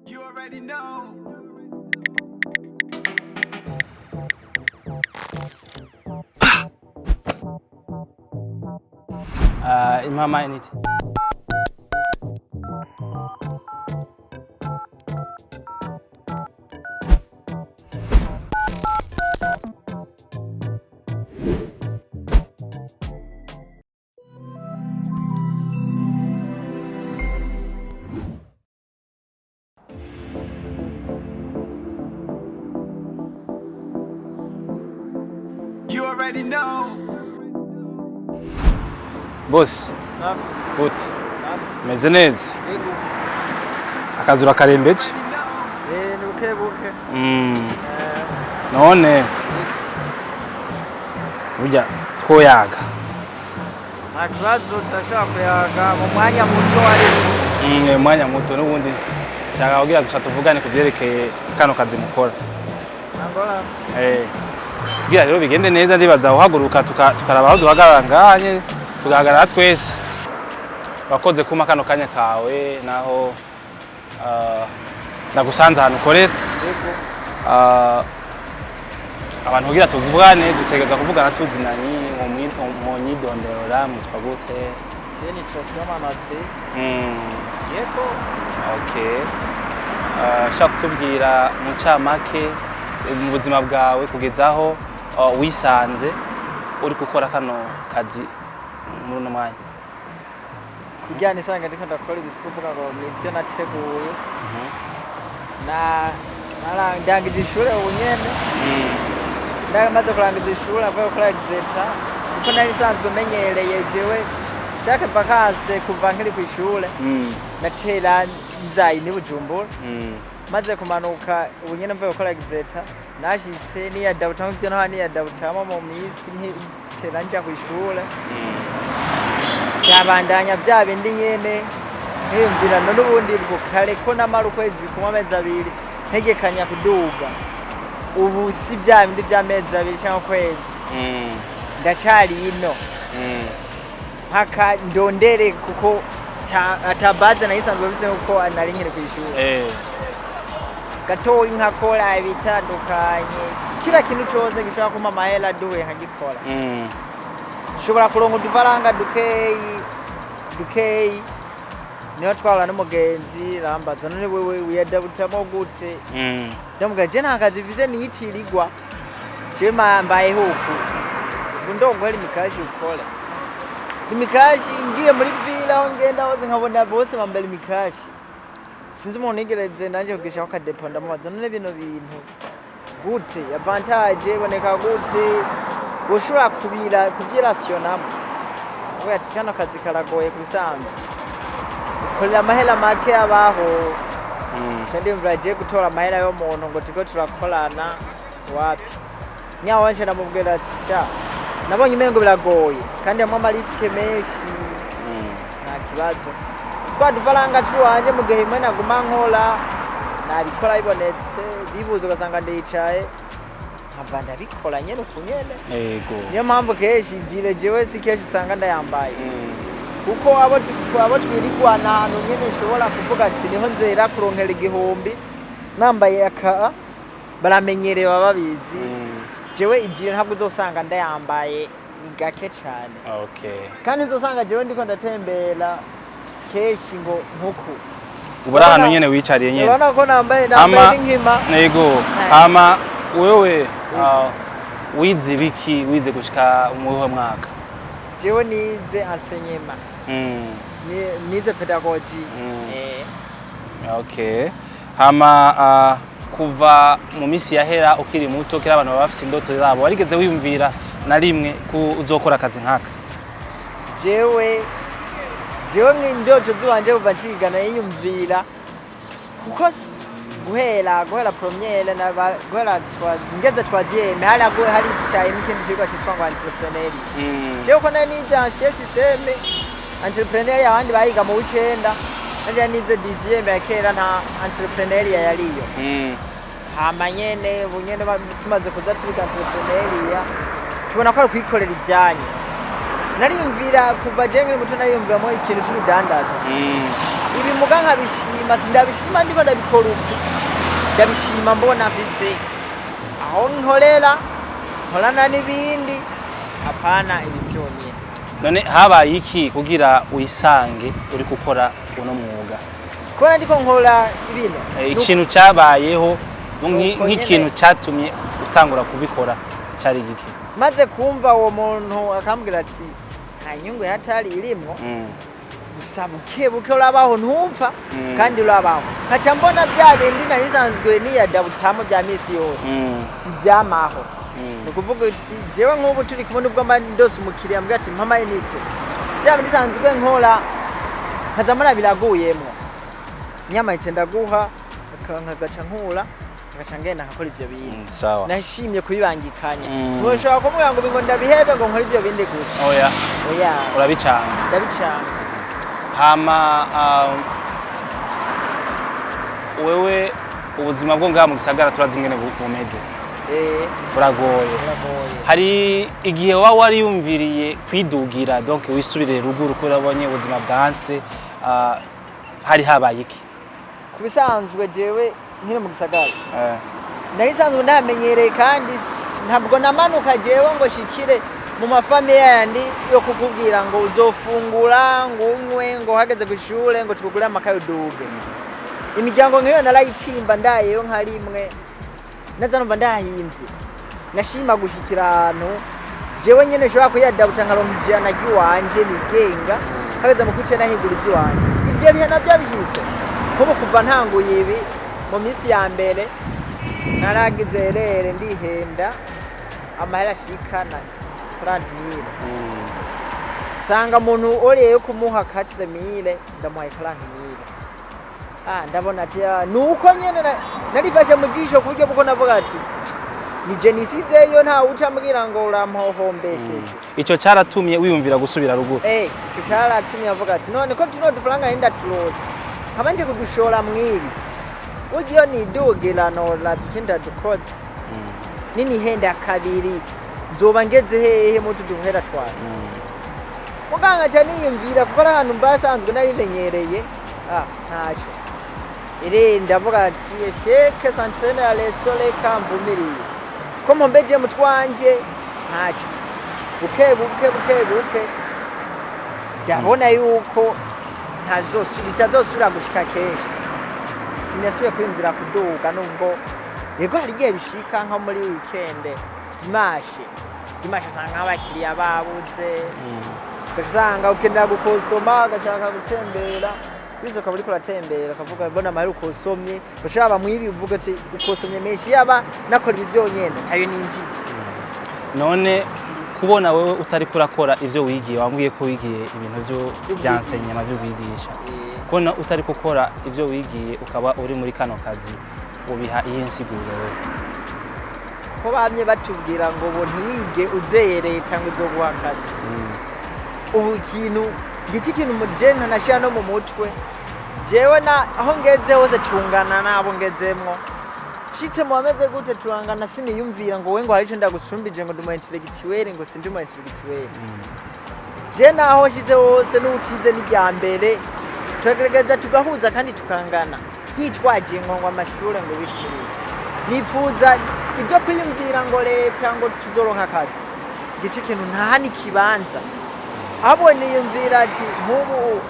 You already know. Ah, impama inite. You already know. Boss, Safi, gute? safi. Meze neza. Yego. Akazi urakarembeje? Eh, ni buke buke. Mm. Eh, None burya twoyaga. nta kibazo, turashobora kuyaga mu mwanya muto ariko. Mwanya muto n'ubundi nshaka kugira gusa tuvugane ku vyerekeye kano kazi mukora. Nangora. Eh. Kugira rero bigende neza, ndibaza uhaguruka tukaraba aho duhagarara nganye, tugahagarara twese. Wakoze kuma kano kanya kawe naho ndagusanze ahantu ukorera. Yego. Ah, abantu kugira tuvugane dutegereza kuvugana tuzinanye, mwonyidondora mwitwa gute? Je nitwa Sibomana Adrien. Yego. Okay. Ah, ushaka kutubwira mu ncamake mu buzima bwawe kugeza aho wisanze uri gukora kano kazi muri uno mwanya? Kugira nisanga ndiko ndakora ibisuku, mvuga ngo nivyo nateguye. Na ndangije ishure ubu nyene. Ndamaze kurangiza ishure, avuye gukora exeta, kuko nari nsanzwe menyereye jewe chaque vacances kuva nkiri kw'ishure natera nzayi ni Bujumbura. Maze kumanuka ubu nyene mvuye gukora exeta, nashitse niyadabutamo ivyo ntaha niyadabutamo mu misi ntitera nja kw'ishure. Byabandanya bya bindi nyene, nkiyumvira none ubundi bwo kare ko namara ukwezi kumwe, amezi 2 ntegekanya kuduga, ubu si bya bindi by'amezi 2 cyangwa ukwezi. Ndacari ino mpaka ndondere, kuko atabaze nayisanzwe mfise kuko nari nkiri kw'ishure. Gatoyi nkakora ibitandukanye, kila kintu cose gishobora kumpa amahera duhuye nkagikora. Nshobora kuronka udufaranga dukeyi dukeyi. Niho twahura n'umugenzi, rambaza: "None wewe wiyadabutamo gute?" Ndamubwira: "Je nta kazi mfise niyitirirwa, je mbayeho uku." Ubu ndongohera imikashi, ukore imikashi. Ngiye muri ville, aho ngenda hose nkabona bose bambara imikashi. Sinzi umuntu yigereze nanje kugishaho akadepo, ndamubaza: "None bino bintu gute, avantage iboneka gute, ushobora kubira kuvyirasionamo?" Avuga ati: "Kano kazi karagoye, ku bisanzwe ukorera amahera make abaho." Nca ndiyumvira agiye gutora amahera y'umuntu ngo turiko turakorana, wapi. Nyawo nje ndamubwira ati: "Sha, nabonye umengo biragoye kandi hamwe ama risques menshi." Nta kibazo, twa dufaranga twiwanje mu gihe imwe naguma nkora nabikora bibonetse, bibuze ugasanga ndicaye nkava ndabikora nyene uku nyene. Yego. Niyo mpamvu kenshi gilet jewe si kenshi usanga ndayambaye, kuko abo twirigwana ahantu nyene nshobora kuvuga ati niho nzera kuronkera 1000, nambaye aka baramenyereye, baba babizi. Jewe i gilet ntabwo uzosanga ndayambaye, ni gake cane. Kandi uzosanga jewe ndiko ndatembera kenshi ngo nkuku. Ubu ari ahantu nyene wicariye nyene. Urabona ko nambaye n'inkima. Yego. Hama wewe wize ibiki? Wize gushika mu wuhe mwaka? Jewe nize enseignement. Nize pédagogie. Okay. Hama kuva mu misi yahera ukiri muto, kera abantu baba bafise indoto zabo, warigeze wiyumvira na rimwe ko uzokora akazi nk'aka? Jewe mw'indoto ziwanje kuva ncigana yiyumvira, kuko guhera première na guhera ngeze troisième hari cyane n'ikindi kigo cyitwa ngo entrepreneur. Jewe ko nari nize ancien système, entrepreneur abandi bayiga mu w'icenda, nanje nize dixième ya kera, nta entrepreneur yariyo. Hama nyene ubu nyene tumaze kuza turiga entrepreneur, tubona ko ari ukwikorera ibyanyu. Nariyumvira kuva je nkiri muto, nariyumviramo ikintu c'urudandaza. Ibi muga nkabishima, sindabishima ndiko ndabikora uku, ndabishima mbona mfise aho nkorera, nkorana n'ibindi, apana ibi vyonyene. None habaye iki kugira wisange uri gukora uno mwuga? Kubona ndiko nkora bino? Ikintu cyabayeho Nuko nk'ikintu nyene. cyatumye utangura kubikora cyari giki? Maze kumva uwo muntu akambwira ati nta nyungu yatari irimwo, gusa buke buke urabaho ntupfa, kandi urabaho. Nkaca mbona bya bindi nari nsanzwe niyadabutamo bya misi yose si byamaho. Ni ukuvuga uti jewe nk'ubu turi kumwe, nubwo mba ndose umukiriya mbwira ati mpa amayinite, bya bindi nsanzwe nkora nkaza mbona biraguyemwo, nyamayinite ndaguha, nkagaca nkura, nkaca ngenda nkakora ivyo bintu. Sawa. Nashimye kubibangikanya. Ntushobora kumubwira ngo ngo ndabihebe ngo nkore ivyo bindi gusa. Oya. Oya. Urabicanga. Ndabicanga. Hama wewe ubuzima bwo ngaha mu gisagara turazi ingene bumeze. Buragoye. Biragoye. Hari igihe waba wariyumviriye kwidugira, donc wisubirire ruguru kubera ubonye ubuzima bwanse, hari habaye iki? Ku bisanzwe jewe nkiri mu gisagara nari nsanzwe ndamenyereye, kandi ntabwo namanuka jewe ngo shikire mu mafamiye yandi yo kukubwira ngo uzofungura, ngo unywe, ngo uhageze ku ishure, ngo tukugure amakaye uduge. Imiryango nk'iyo narayicimba ndayeyo nka rimwe, naza numva ndahimbye. Nashima gushikira ahantu jewe nyene nshobora kuyadabuta nkaronka 100 ry'iwanje nigenga, hageze mu kwica nahigura ivy'iwanje. Ivyo bihe navyo bishitse nk'ubu kuva ntanguye ibi. Mu minsi ya mbere naragize erere, ndihenda amahera ashikana 30 000. Sanga umuntu oriye kumuha 4 000, ndamuhaye 40 000. Ndabona ati nuko nyene narifashe mu jisho ku buryo bwo navuga ati nije nisizeyo, ntawe uca ambwira ngo urampohombesheje. Ico caratumye wiyumvira gusubira ruguru? Ico caratumye avuga ati none ko tuno dufaranga nari ndaturose, nkaba nje kudushora mwibi, burya iyo nidugira noravye ikindi ndadukoze, ninihenda kabiri nzoba ngeze hehe mutu duhera twawe? Muganga nca niyumvira kuko ari ahantu mbasanzwe narimenyereye, ntaco ere ndavuga ati échec s'entraîne la leçon, reka mvumiriye ko mpombeje mu twanje, ntaco, buke buke buke buke ndabona yuko bitazosubira gushika kenshi. Sinasubiye kwiyumvira kuduga, nubwo yego hari igihe bishika nko muri weekend, dimanche, dimanche usanga nk'abakiriya babuze, ugaca usanga ukenera gukosoma, ugashaka gutembera, bizo ukaba uriko uratembera ukavuga mbona amahera ukosomye, ugaca waba mwibi uvuga ati ukosomye menshi, yaba nakora ibi byonyene ntayo ninjije. None kubona wewe utari kurakora ivyo wigiye, wambwiye ko wigiye ibintu vyo Vy'ubwigisha. vyansenyama vy'ubwigisha, kubona utari gukora ivyo wigiye ukaba uri muri kano kazi, ubiha iyihe nsiguro wewe? Ko bamye batubwira ngo ubu ntiwige uzeye leta ngo izoguha akazi. Ubu ikintu giki, ikintu je ntanashira no mu mutwe jewe, na aho ngeze hose tungana n'abo ngezemwo, nshitse mu bameze gute turangana. Siniyumvira ngo we ngo hari ico ndagusumbije, ngo ndi umu intellectuel, ngo sindi umu intellectuel. Je naho nshitse hose n'utize n'irya mbere turagerageza tugahuza kandi tukangana, ntitwaje ngo amashure ngo bikuriye. Nipfuza ibyo kwiyumvira ngo leta ngo tuzoronka akazi, gice ikintu ntaha n'ikibanza. Ahubwo niyumvira ati nk'ubu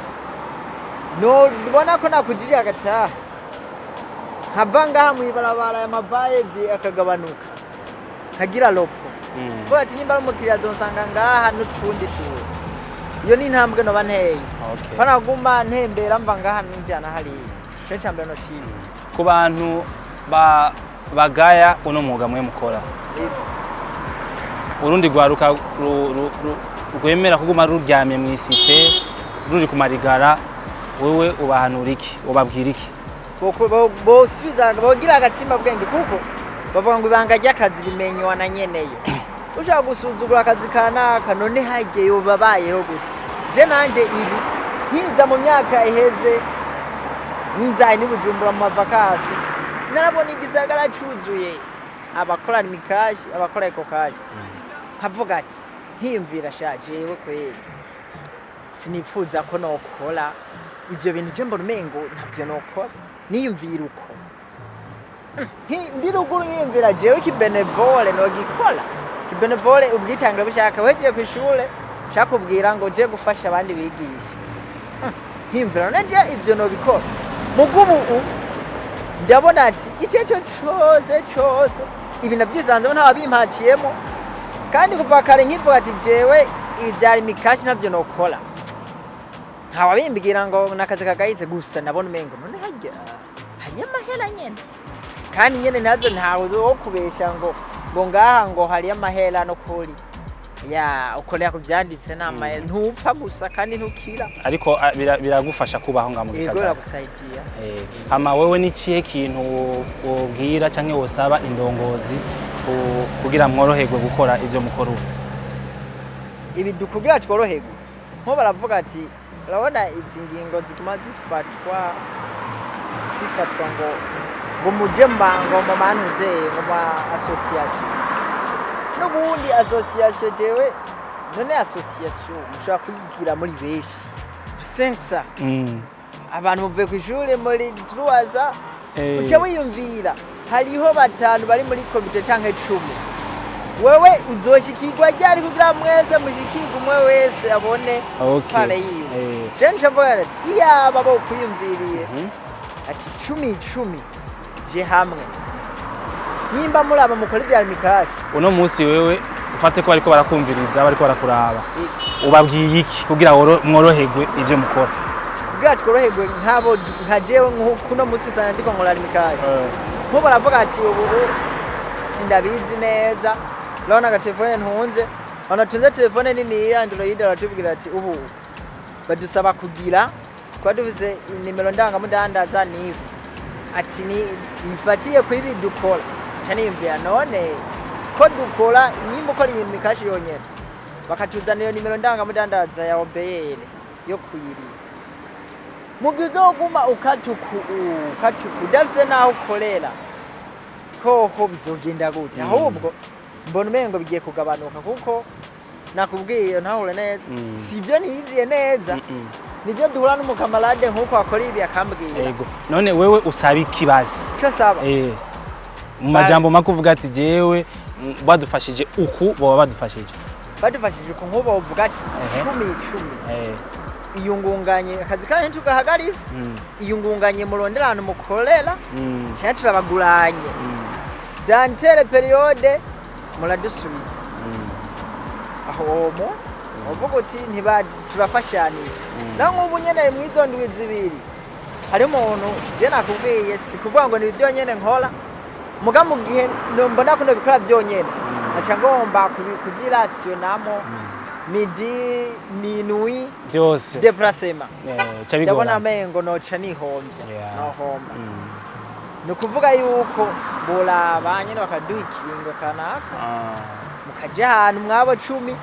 nobona ko nakujiriye agataha, nkava ngaha mw'ibarabara ya mavayeje akagabanuka, nkagira repos, kuko ati nimba ari umukiriya azonsanga ngaha n'utundi tuntu. Iyo ni intambwe noba nteye. Panaguma ntembera mva ngaha ninjana hariya, ico ca mbere noshima. Ku bantu bagaya uno mwuga mwe mukora, urundi rwaruka rwemera kuguma ruryamye mw'isite ruri ku marigara, wewe ubahanura iki, ubabwira iki? Bosubiza bogira agatima bwenge, kuko bavuga ngo ibanga ry'akazi rimenywa na nyeneyo. Ushobora gusuzugura akazi kanaka, none hagiye babayeho gute? Je nanje ibi nkiza mu myaka iheze, nkiza ni Bujumbura mu mavacances, narabona igisagara cuzuye abakora Lumicash, abakora EcoCash, nkavuga ati Nkiyumvira sha, jewe kweli sinipfuza ko nokora ivyo bintu, je mbona umengo ntabyo nokora. Niyumvira uko ndi ruguru, nkiyumvira jewe kibénévole nogikora, kibénévole, ubwitange bushaka wegiye kw'ishure, ushaka kubwira ngo je gufasha abandi bigisha. Nkiyumvira none je ivyo nobikora? Mugubu ubu ndabona ati icyo cyo cose cose ibi navyisanzemo, ntawabimpatiyemo. Kandi kuva kare nkivuga ati jewe ibi vya Lumicash ntabyo nokora, ntawabimbwira ngo nakazi kagayitse. Gusa nabona umengo none harya hariyo amahera nyene, kandi nyene nazo ntawe wo kubesha ngo ngaha ngo hariyo amahera. No kuri ya ukorera ku vyanditse, nta mahera, ntupfa gusa kandi ntukira. Ariko biragufasha kubaho nga mu Yego. gisagara? Biragusaidiya. Hama wewe ni cihe kintu wobwira canke wosaba indongozi kugira mworoherwe gukora ivyo mukora ubu? Ibi kugira tworoherwe, nko baravuga ati urabona izi ngingo ziguma zifatwa ngo muje ngo mu mantuze, ngo ma association. N'ubundi association, jewe none association mushobora kuyigira muri benshi sensa, abantu muvuye ku ishure muri truwaza, uca wiyumvira hariho batanu bari muri komite canke 10, wewe uzoshikirwa ryari kugira mwese mushikirwe, umwe wese abone part yiwe? Je nca mvuga ati iyaba bo kwiyumviriye ati 10 10 je hamwe, nimba muraba mukora ibya Lumicash. Uno munsi wewe, dufate ko bariko barakumviriza, bariko barakuraba, ubabwiye iki kugira mworoherwe ivyo mukora? Kugira tworoherwe nk'abo, nka jewe kuno munsi sana ndiko nkora Lumicash, nko baravuga ati ubu sindabizi neza, urabona agatelefone ntunze, banatunze telefone nini ya Android, baratubwira ati ubu badusaba kugira kuba dufise inimero ndangamudandaza nifu, ati ni ifatiye ku ibi dukora. Nca niyumvira none ko dukora, nimba ukora iyi Lumicash yonyene, bakatuzanira iyo nimero ndangamudandaza ya OBR yo kuyiriha, mu gihe uzoguma ukatuku ukatuku udafise n'aho ukorera, koko bizogenda gute? Ahubwo mbona umengo bigiye kugabanuka, kuko nakubwiye ntahure neza, sibyo niyiziye neza, nivyo duhura n'umukamarade nk'uko akora ibi akambwira. Ego, none wewe usaba iki basi? Ico saba, Mu majambo make uvuga ati jewe badufashije uku, boba badufashije. Badufashije uku, nk'ubu bavuga ati 10 10, iyungunganye, akazi kanyu ntitugahagarize, iyungunganye, murondera ahantu mukorera, canke turabaguranye, dans telle période muradusubiza. Aho omo uvuga uti ntiba turafashanije. Na nk'ubu nyene mw'izo ndwi 2 hari umuntu je nakubwiye, si kuvuga ngo ni byonyene nkora, muga mu gihe mbona ko nobikora byonyene, nkaca ngomba kubyirasiyonamo midi, minuit, Byose déplacement, ca ndabona bigorana. amengo noca nihombya, nohomba. Ni ukuvuga yuko boraba nyene bakaduha ikiringo kanaka, mukaja ahantu mwabo 10,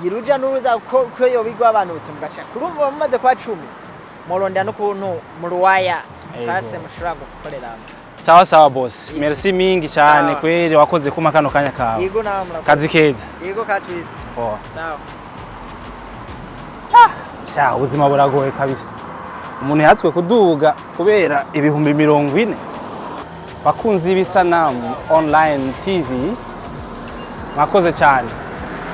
yiruja n'uruza ko yoba igwabanutse, mugaca kurumva mumaze kuba 10, murondera n'ukuntu muruwaya kase mushobora gukoreramo. Sawa sawa boss, merci mingi cyane. Sawa. Kweri wakoze kuma kano kanya kawe. Yego, nawe murakoze. Kazi keza. Yego, katwisi. Poa. Sawa. Sha, ubuzima buragoye kabisa. Umuntu yatswe kuduga kubera 40,000. Bakunzi b'Isanamu Online TV, mwakoze cyane,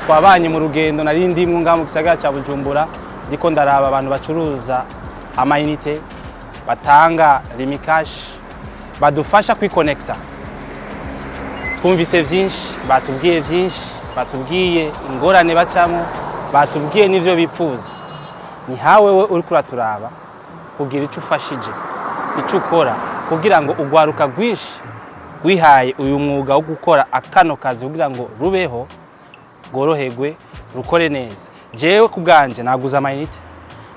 twabanye mu rugendo. Nari ndimwo ngaha mu gisagara cya Bujumbura, ndiko ndaraba abantu bacuruza amayinite, batanga Lumicash, badufasha kwikonekita. Twumvise byinshi, batubwiye byinshi, batubwiye ingorane bacamo, batubwiye n'ivyo bipfuza. Ni hawe we uriko uraturaba kugira icyo ufashije, icyo ukora kugira ngo urwaruka rwinshi rwihaye uyu mwuga wo gukora akano kazi kugira ngo rubeho, rworoherwe, rukore neza. Jewe ku bwanje naguze amayinite,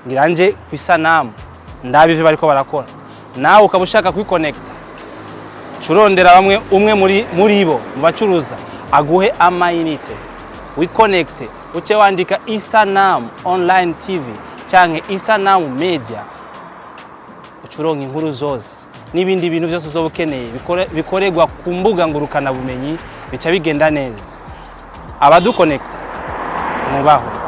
ngira nje ku Isanamu ndabe ivyo bariko barakora. Nawe ukaba ushaka kwikonekita, curondera bamwe, umwe muri bo mu bacuruza, aguhe amayinite, wikonekite, uce wandika Isanamu Online TV canke Isanamu Media, ucuronka inkuru zose n'ibindi bintu byose uzoba ukeneye bikorerwa ku mbuga ngurukanabumenyi, bica bigenda neza. Abadukonekita. Mwubahwe.